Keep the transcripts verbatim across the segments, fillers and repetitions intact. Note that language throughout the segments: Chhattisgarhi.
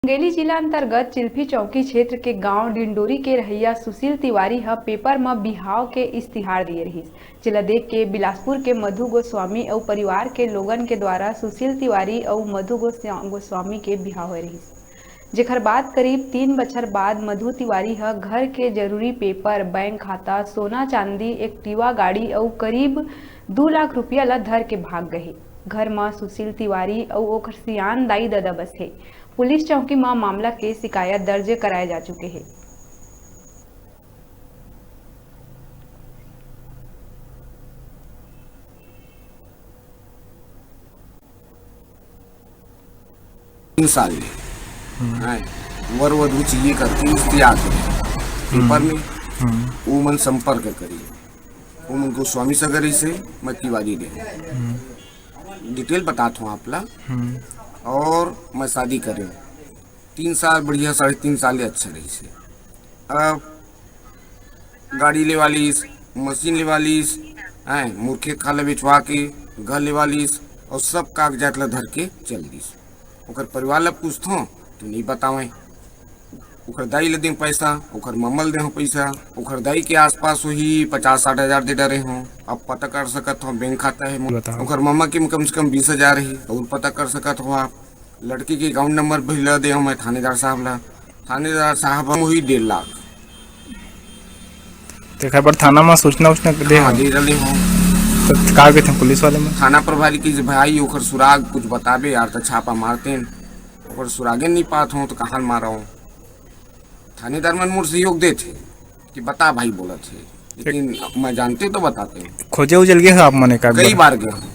मुंगेली जिला अंतर्गत चिल्फी चौकी क्षेत्र के गांव डिंडोरी के रहइया सुशील तिवारी ह पेपर म बिहाव के इस्तिहार दिए रिहिस, जेला देख के बिलासपुर के मधु गोस्वामी अउ परिवार के लोगन के द्वारा सुशील तिवारी अउ मधु गोस्वा-, गोस्वामी के बिहाव होए रिहिस, जेखर बाद करीब तीन बछर बाद मधु तिवारी ह घर के जरूरी पेपर, बैंक खाता, सोना चांदी, एक्टिवा गाड़ी अउ करीब दू लाख रुपया ल धर के भाग गए। घर म सुशील तिवारी अउ ओखर सियान दाई ददा बस हे। पुलिस चौकी म मामला के शिकायत दर्ज कराए जा चुके हे। तीन साल ले, हैं, वर वधू चाहिए करके इश्तिहार करे पेपर में। वो मन संपर्क करी, वो मन गोस्वामी सगर से मैं तिवारी रहे। डिटेल बतात हूँ आप ला। और मैं शादी करे हूँ, तीन साल बढ़िया, साढ़े तीन साल ले अच्छा रहिस हे। अब गाड़ी लेवा लीस, मशीन लेवा लीस, हैं, मोर खेत खार ल बेचवा के घर लेवा लीस अउ सब कागजात ल धर के चल दीस। ओकर परिवार ल पूछथों तो नहीं बतावें। ओकर दाई ल दें पैसा, ओकर मम्मा ल दें पैसा। ओकर दाई के आसपास वही पचास साठ हजार दे डरे हों। अब पता कर सकत हो, बैंक खाता है मोर। बताओ। ओकर मम्मा के कम से कम बीस हजार ही, और पता कर सकत हो आप। लड़की के अकाउंट नंबर भी ला दे हूँ मैं थानेदार साहब ला। थानेदार साहब हम वही डेढ़ लाख। तेखर बर थाना म सूचना उचना दे हाँ, हव? दे डाले हूँ। तो का कहते पुलिस वाले मन? थाना प्रभारी के जे भाई ओकर सुराग कुछ बताबे यार, त छापा मारते हैं। ओकर सुरागे नहीं पात हूँ तो कहाँ मारा हूँ? थानेदार मन मोर सहयोग देथे कि बता भाई बोलत हे, लेकिन मैं जानते तो बताते। खोजे उजे ल गे हो आप मन एक कई बार? बार गए हूँ।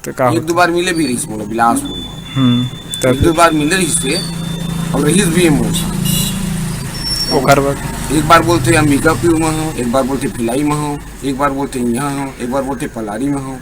तो का एक होथे? दो बार मिले भी रहिस मोला बिलासपुर में। हम्म, तब एक दो बार मिले रहिस हे और रहिस भी है मोर साथ। ओकर बाद? एक बार बोलते अंबिकापुर में हो, एक बार बोलते भिलाई में हो, एक बार बोलते यहाँ हो, एक बार बोलते पलारी में हो।